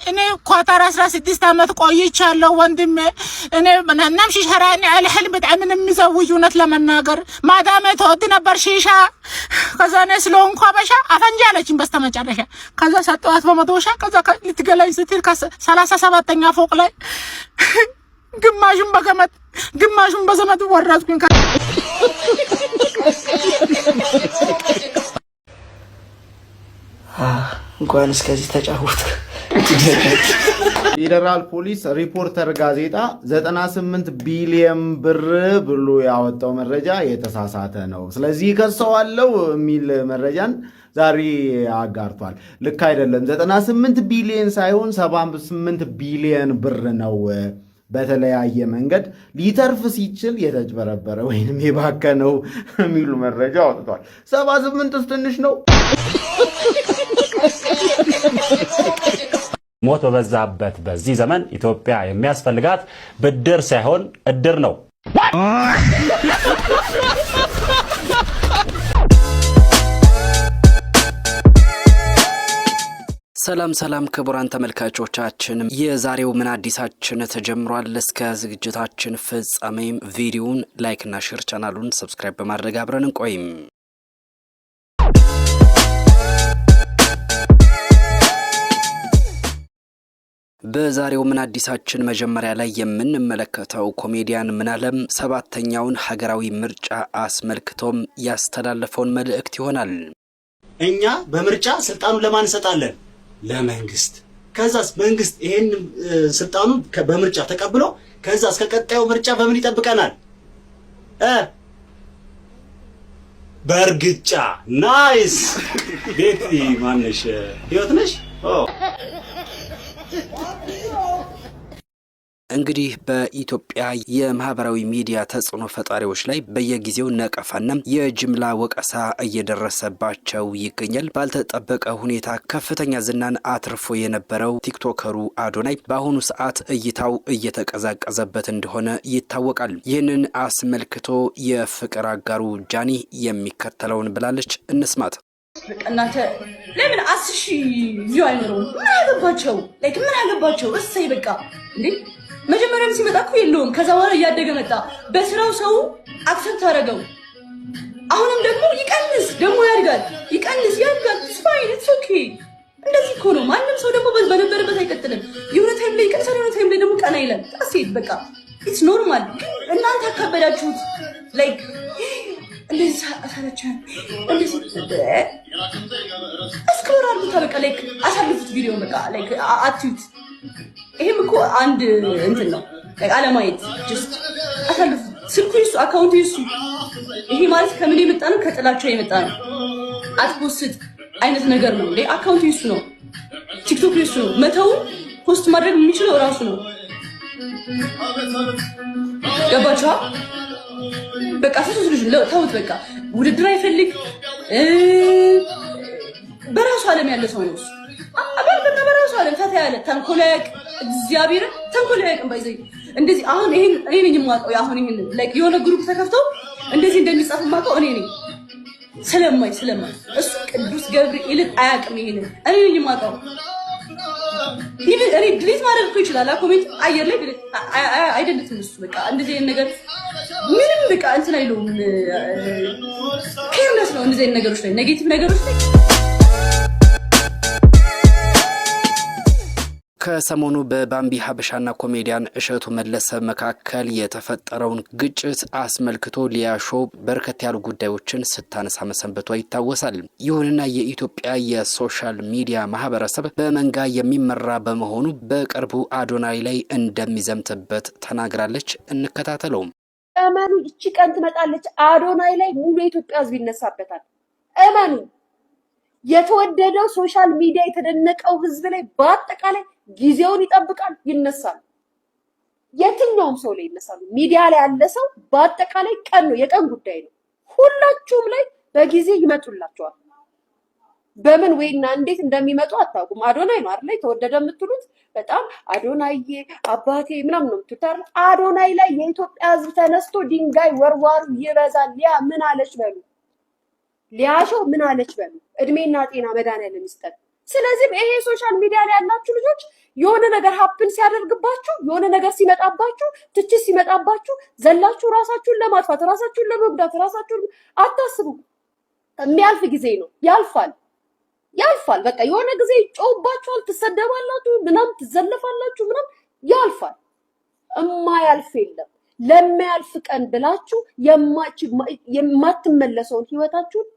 እኔ ኳታር 16 ዓመት ቆይቻለሁ ወንድሜ። እኔ نمشي شارع الحلم በጣም የሚዘውጅ እውነት ለመናገር ማዳሜ ትወድ ነበር ሺሻ። ከዛ እኔ ስለሆንኩ አበሻ አፈንጂ አለችኝ በስተመጨረሻ። ከዛ ሰጠዋት በመዶሻ። ከዛ ልትገላኝ ስትል 37ኛ ፎቅ ላይ ግማሹን በገመድ ግማሹን በዘመድ ወረድኩኝ። እንኳን እስከዚህ ተጫወቱ። ፌዴራል ፖሊስ ሪፖርተር ጋዜጣ 98 ቢሊየን ብር ብሎ ያወጣው መረጃ የተሳሳተ ነው፣ ስለዚህ ከሰዋለው የሚል መረጃን ዛሬ አጋርቷል። ልክ አይደለም። 98 ቢሊየን ሳይሆን 78 ቢሊየን ብር ነው በተለያየ መንገድ ሊተርፍ ሲችል የተጭበረበረ ወይንም የባከነው የሚሉ መረጃ አውጥቷል። 78 ትንሽ ነው። ሞት በበዛበት በዚህ ዘመን ኢትዮጵያ የሚያስፈልጋት ብድር ሳይሆን እድር ነው። ሰላም ሰላም ክቡራን ተመልካቾቻችን፣ የዛሬው ምን አዲሳችን ተጀምሯል። እስከ ዝግጅታችን ፍጻሜም ቪዲዮውን like ና share ቻናሉን subscribe በማድረግ አብረን እንቆይም። በዛሬው ምን አዲሳችን መጀመሪያ ላይ የምንመለከተው ኮሜዲያን ምናለም ሰባተኛውን ሀገራዊ ምርጫ አስመልክቶም ያስተላለፈውን መልእክት ይሆናል። እኛ በምርጫ ስልጣኑን ለማን እንሰጣለን? ለመንግስት። ከዛስ መንግስት ይሄን ስልጣኑን በምርጫ ተቀብሎ ከዛስ ከቀጣዩ ምርጫ በምን ይጠብቀናል? በእርግጫ። Nice። ቤቲ ማነሽ? ህይወት ነሽ? እንግዲህ በኢትዮጵያ የማህበራዊ ሚዲያ ተጽዕኖ ፈጣሪዎች ላይ በየጊዜው ነቀፋና የጅምላ ወቀሳ እየደረሰባቸው ይገኛል። ባልተጠበቀ ሁኔታ ከፍተኛ ዝናን አትርፎ የነበረው ቲክቶከሩ አዶናይ በአሁኑ ሰዓት እይታው እየተቀዛቀዘበት እንደሆነ ይታወቃል። ይህንን አስመልክቶ የፍቅር አጋሩ ጃኒ የሚከተለውን ብላለች። እንስማት። እናንተ ለምን 10,000 view አይኖረውም? ምን አገባቸው? Like ምን አገባቸው? እሰይ በቃ እንዴ፣ መጀመሪያም ሲመጣ እኮ የለውም። ከዛ በኋላ እያደገ መጣ። በስራው ሰው accept አደረገው። አሁንም ደግሞ ይቀንስ ደግሞ ያድጋል፣ ይቀንስ ያድጋል። It's fine, it's okay። እንደዚህ እኮ ነው። ማንም ሰው ደግሞ በነበረበት አይቀጥልም። የሆነ time ላይ ይቀንሳል፣ የሆነ time ላይ ደግሞ ቀና ይላል። That's it በቃ it's normal። ግን እናንተ አካበዳችሁት። Like እንደዚህ አሳለቻን እንደዚህ scroll አድርጉት። በቃ like አሳልፉት፣ ቪዲዮ በቃ like አትዩት። ይሄም እኮ አንድ እንትን ነው፣ like አለማየት፣ just አሳልፉት። ስልኩ ይሱ፣ account ኡ ይሱ። ይሄ ማለት ከምን የመጣ ነው? ከጥላቸው የመጣ ነው። አት post አይነት ነገር ነው እንዴ? Account ኡ ይሱ ነው፣ ቲክቶክ ይሱ ነው። መተው post ማድረግ የሚችለው እራሱ ነው። ገባችኋ? በቃ ሶስት ልጅ ተውት። በቃ ውድድር አይፈልግ፣ በራሱ ዓለም ያለ ሰው ነው እሱ። በቃ በራሱ ዓለም ፈታ ያለ፣ ተንኮል አያውቅ፣ እግዚአብሔርን ተንኮል አያውቅም። By the way እንደዚህ አሁን ይሄን እኔ ነኝ የማውቀው። አሁን ይሄን like የሆነ group ተከፍተው እንደዚህ እንደሚጻፍ የማውቀው እኔ ነኝ። ስለማይ እሱ ቅዱስ ገብርኤልን አያውቅም። ይሄንን እኔ ነኝ የማውቀው። Even እኔ delete ማድረግ እኮ ይችላል። Comment አየር ላይ አይደለትም እሱ። በቃ እንደዚህ አይነት ነገር ምንም በቃ እንትን አይለውም። Careless ነው እንደዚህ አይነት ነገሮች ላይ፣ negative ነገሮች ላይ። ከሰሞኑ በባምቢ ሀበሻና ኮሜዲያን እሸቱ መለሰ መካከል የተፈጠረውን ግጭት አስመልክቶ ሊያሾ በርከት ያሉ ጉዳዮችን ስታነሳ መሰንበቷ ይታወሳል። ይሁንና የኢትዮጵያ የ social media ማህበረሰብ በመንጋ የሚመራ በመሆኑ በቅርቡ አዶናይ ላይ እንደሚዘምትበት ተናግራለች። እንከታተለውም። እመኑ፣ ይቺ ቀን ትመጣለች። አዶናይ ላይ ሙሉ የኢትዮጵያ ሕዝብ ይነሳበታል። እመኑ። የተወደደው social media የተደነቀው ሕዝብ ላይ በአጠቃላይ ጊዜውን ይጠብቃል፣ ይነሳል። የትኛውም ሰው ላይ ይነሳሉ። ሚዲያ ላይ ያለ ሰው በአጠቃላይ ቀን ነው፣ የቀን ጉዳይ ነው። ሁላችሁም ላይ በጊዜ ይመጡላቸዋል። በምን ወይና እንዴት እንደሚመጡ አታውቁም። አዶናይ ነው አይደል የተወደደ የምትሉት? በጣም አዶናዬ አባቴ ምናምን ነው የምትሉት አይደል? አዶናይ ላይ የኢትዮጵያ ሕዝብ ተነስቶ ድንጋይ ወርዋሩ ይበዛል። ሊያ ምን አለች በሉ፣ ሊያሾ ምን አለች በሉ። እድሜና ጤና መድኃኒዓለም ይስጠን። ስለዚህም ይሄ social media ላይ ያላችሁ ልጆች የሆነ ነገር happen ሲያደርግባችሁ፣ የሆነ ነገር ሲመጣባችሁ፣ ትችት ሲመጣባችሁ ዘላችሁ ራሳችሁን ለማጥፋት፣ ራሳችሁን ለመጉዳት ራሳችሁን አታስቡ። የሚያልፍ ጊዜ ነው። ያልፋል፣ ያልፋል። በቃ የሆነ ጊዜ ይጮህባችኋል፣ ትሰደባላችሁ፣ ምናምን ትዘለፋላችሁ፣ ምናምን ያልፋል። እማያልፍ የለም። ለሚያልፍ ቀን ብላችሁ የማትመለሰውን ህይወታችሁን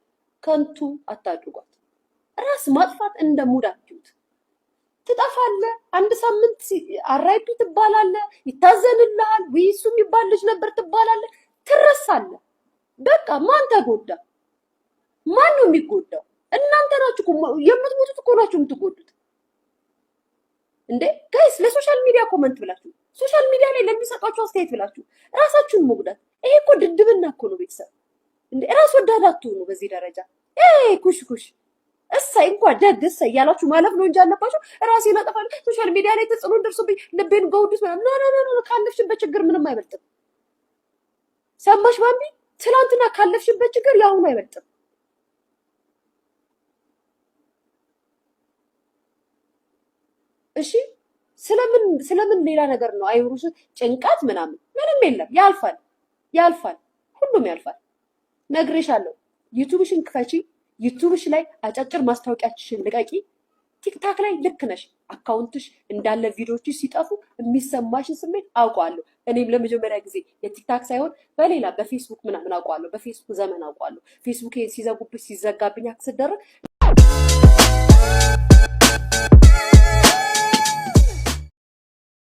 ከንቱ አታድርጓት። ራስ ማጥፋት እንደ mood አትዩት። ትጠፋለህ። አንድ ሳምንት RIP ትባላለህ፣ ይታዘንልሃል። ውይ እሱ የሚባል ልጅ ነበር ትባላለህ፣ ትረሳለህ። በቃ ማን ተጎዳ? ማን ነው የሚጎዳው? እናንተ ናችሁ እኮ የምትሞቱት፣ እኮ ናችሁ የምትጎዱት። እንዴ guys፣ ለ social media comment ብላችሁ፣ social media ላይ ለሚሰጧችሁ አስተያየት ብላችሁ ራሳችሁን መጉዳት፣ ይሄ እኮ ድድብና እኮ ነው። ቤተሰብ፣ እንዴ ራስ ወዳድ አትሁኑ በዚህ ደረጃ። ኩሽ ኩሽ፣ እሰይ፣ እንኳን ደግ እሰይ እያላችሁ ማለፍ ነው እንጂ አለባችሁ። ራሴን አጠፋለሁ፣ social media ላይ ተጽዕኖ ደርሶብኝ ልቤን ጎዱት ምናምን። No, no, no፣ ካለፍሽበት ችግር ምንም አይበልጥም። ሰማሽ ባምቢ? ትናንትና ካለፍሽበት ችግር የአሁኑ አይበልጥም። እሺ፣ ስለምን ስለምን ሌላ ነገር ነው አይምሮሽ ጭንቀት ምናምን? ምንም የለም። ያልፋል፣ ያልፋል፣ ሁሉም ያልፋል። ነግሬሻለሁ። YouTube ሽን ክፈቺ። YouTube ሽ ላይ አጫጭር ማስታወቂያችሽን ልቀቂ። TikTok ላይ ልክ ነሽ። Account ሽ እንዳለ ቪዲዮዎች ሲጠፉ የሚሰማሽን ስሜት አውቀዋለሁ። እኔም ለመጀመሪያ ጊዜ የ TikTok ሳይሆን በሌላ በፌስቡክ ምናምን አውቀዋለሁ። በፌስቡክ ዘመን አውቀዋለሁ። ፌስቡክ ሲዘጉብኝ፣ ሲዘጋብኝ፣ hack ስደረግ።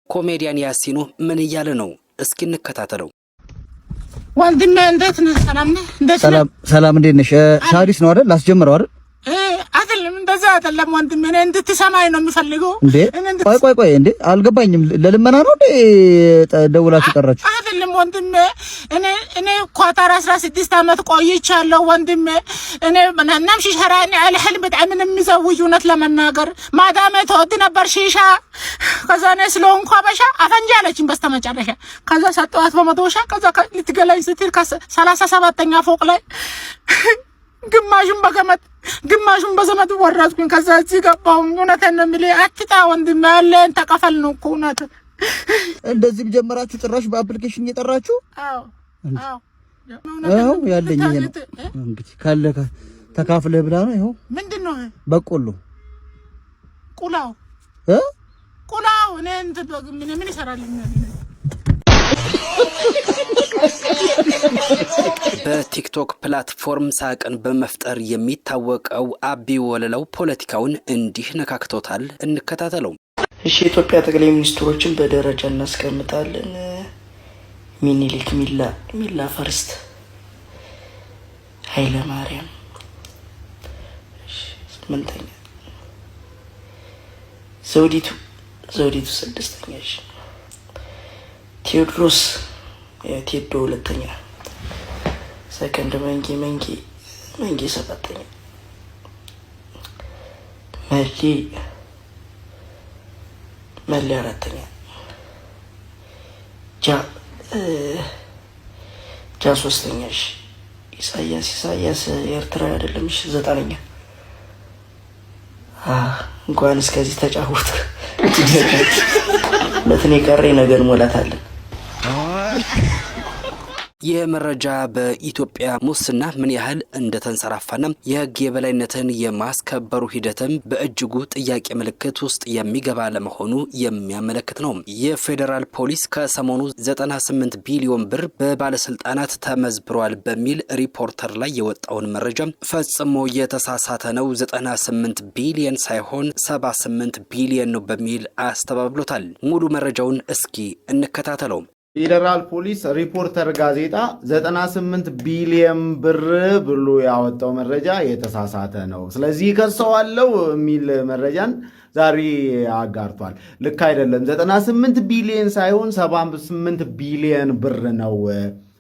ኮሜዲያን ያሲኑ ምን እያለ ነው? እስኪ እንከታተለው። ወንድሜ፣ እንዴት ነህ? ሰላም ነህ? እንዴት ነህ? ሰላም ሰላም፣ እንዴት ነሽ? ሳሪስ ነው አይደል? ላስጀምረው አይደል? አይደለም፣ እንደዛ አይደለም ወንድሜ፣ እኔ እንድትሰማኝ ነው የምፈልገው። እንዴ፣ ቆይ ቆይ ቆይ፣ እንዴ አልገባኝም። ለልመና ነው እንዴ ደውላችሁ ጠራችሁ? አይደለም ወንድሜ፣ እኔ ኳታር 16 ዓመት ቆይቻለሁ ወንድሜ። እኔ نمشي شارع الحلم በጣም ነው የሚዘውጅ፣ እውነት ለመናገር ማዳሜ ትወድ ነበር ሺሻ። ከዛ እኔ ስለሆንኩ አበሻ አፈንጂ አለችኝ በስተመጨረሻ። ከዛ ሰጠኋት በመዶሻ። ከዛ ልትገላኝ ስትል 37ኛ ፎቅ ላይ ግማሹን በገመድ ግማሹን በዘመድ ወረድኩኝ። ከዛ እዚህ ገባሁኝ። እውነቴን ነው የምልህ፣ አትጣ ወንድሜ፣ ያለን ተቀፈል ነው እኮ እውነት። እንደዚህም ጀመራችሁ? ጭራሽ በ application እየጠራችሁ? አዎ አዎ። ይኸው ያለኝ ይሄ ነው እንግዲህ፣ ካለ ተካፍለህ ብላ ነው። ይኸው። ምንድን ነው? በቆሎ። ቁላው ቁላው። እኔ እንትን ምን ይሰራልኛል? በ TikTok platform ሳቅን በመፍጠር የሚታወቀው አቢ ወለላው ፖለቲካውን እንዲህ ነካክቶታል። እንከታተለው። እሺ፣ የኢትዮጵያ ጠቅላይ ሚኒስትሮችን በደረጃ እናስቀምጣለን። ሚኒሊክ፣ ሚላ ሚላ first፣ ኃይለ ማርያም ስምንተኛ፣ ዘውዲቱ ዘውዲቱ ስድስተኛ፣ እሺ ቴዎድሮስ ቴዶ ሁለተኛ፣ ሰከንድ መንጌ መንጌ መንጌ ሰባተኛ፣ መሌ መሌ አራተኛ፣ ጃ ጃ ሶስተኛ፣ እሺ ኢሳያስ ኢሳያስ ኤርትራ አይደለም፣ እሺ ዘጠነኛ። እንኳን እስከዚህ ተጫወት። ሁለትን የቀረ ነገር እንሞላታለን። ይህ መረጃ በኢትዮጵያ ሙስና ምን ያህል እንደተንሰራፋና የሕግ የበላይነትን የማስከበሩ ሂደትም በእጅጉ ጥያቄ ምልክት ውስጥ የሚገባ ለመሆኑ የሚያመለክት ነው። የፌዴራል ፖሊስ ከሰሞኑ 98 ቢሊዮን ብር በባለስልጣናት ተመዝብሯል በሚል ሪፖርተር ላይ የወጣውን መረጃ ፈጽሞ የተሳሳተ ነው፣ 98 ቢሊየን ሳይሆን 78 ቢሊየን ነው በሚል አስተባብሎታል። ሙሉ መረጃውን እስኪ እንከታተለው። ፌዴራል ፖሊስ ሪፖርተር ጋዜጣ 98 ቢሊየን ብር ብሎ ያወጣው መረጃ የተሳሳተ ነው፣ ስለዚህ ከሰዋለው የሚል መረጃን ዛሬ አጋርቷል። ልክ አይደለም። 98 ቢሊየን ሳይሆን 78 ቢሊየን ብር ነው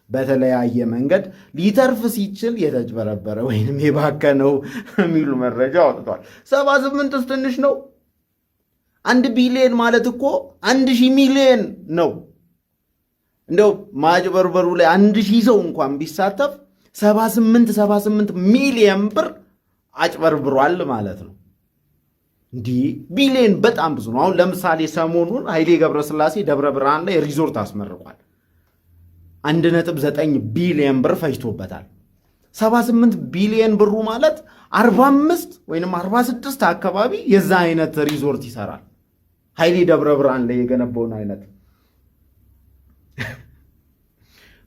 በተለያየ መንገድ ሊተርፍ ሲችል የተጭበረበረ ወይንም የባከነው የሚሉ መረጃ አውጥቷል። 78 ትንሽ ነው። 1 ቢሊየን ማለት እኮ 1,000 ሚሊየን ነው። እንደው ማጭበርበሩ ላይ 1,000 ሰው እንኳን ቢሳተፍ 78 78 ሚሊየን ብር አጭበርብሯል ማለት ነው። እንዲህ ቢሊየን በጣም ብዙ ነው። አሁን ለምሳሌ ሰሞኑን ኃይሌ ገብረስላሴ ደብረ ብርሃን ላይ ሪዞርት አስመርቋል። 1.9 ቢሊየን ብር ፈጅቶበታል። 78 ቢሊየን ብሩ ማለት 45 ወይም 46 አካባቢ የዛ አይነት ሪዞርት ይሰራል። ኃይሌ ደብረ ብርሃን ላይ የገነባውን አይነት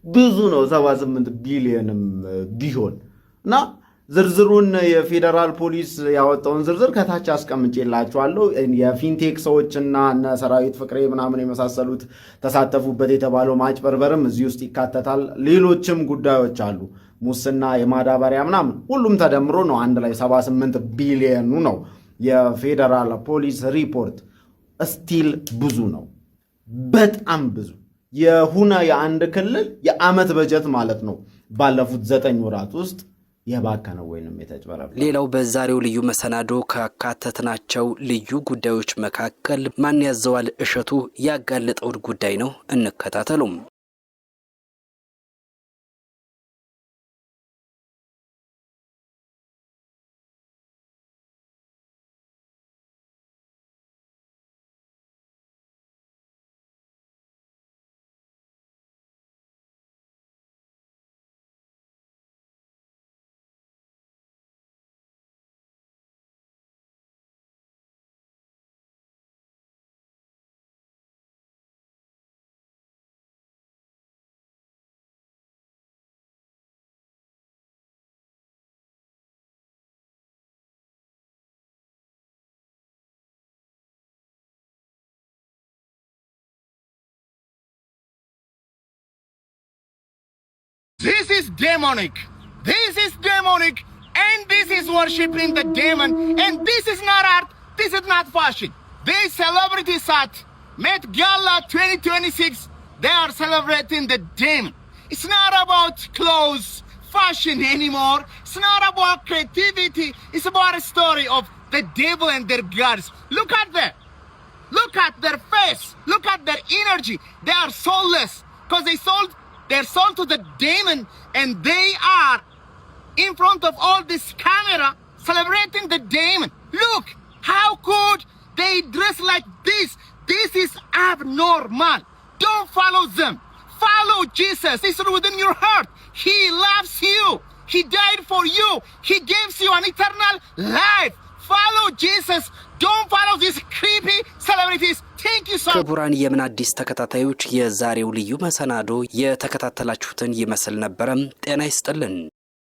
ብዙ ነው። 78 ቢሊየንም ቢሆን እና ዝርዝሩን የፌዴራል ፖሊስ ያወጣውን ዝርዝር ከታች አስቀምጬላችኋለሁ። የፊንቴክ ሰዎችና እነ ሰራዊት ፍቅሬ ምናምን የመሳሰሉት ተሳተፉበት የተባለው ማጭበርበርም እዚህ ውስጥ ይካተታል። ሌሎችም ጉዳዮች አሉ። ሙስና፣ የማዳበሪያ ምናምን ሁሉም ተደምሮ ነው አንድ ላይ 78 ቢሊየኑ ነው የፌዴራል ፖሊስ ሪፖርት። Still ብዙ ነው፣ በጣም ብዙ የሁነ የአንድ ክልል የዓመት በጀት ማለት ነው። ባለፉት 9 ወራት ውስጥ የባከነው ወይንም የተጭበረበረው። ሌላው በዛሬው ልዩ መሰናዶ ካካተትናቸው ልዩ ጉዳዮች መካከል ማንያዘዋል እሸቱ ያጋለጠውን ጉዳይ ነው። እንከታተሉም። This is demonic. This is demonic. And this is worshiping the demon. And this is not art. This is not fashion. These celebrities at Met Gala 2026, they are celebrating the demon. It's not about clothes, fashion anymore. It's not about creativity. It's about a story of the devil and their gods. Look at them. Look at their face. Look at their energy. They are soulless because they sold their soul to the demon and they are in front of all this camera celebrating the demon. Look, how could they dress like this? This is abnormal. Don't follow them. Follow Jesus. It's within your heart. He loves you. He died for you. He gives you an eternal life. Follow Jesus. Don't follow these creepy celebrities. Thank you so ክቡራን የምን አዲስ ተከታታዮች፣ የዛሬው ልዩ መሰናዶ የተከታተላችሁትን ይመስል ነበረም። ጤና ይስጥልን።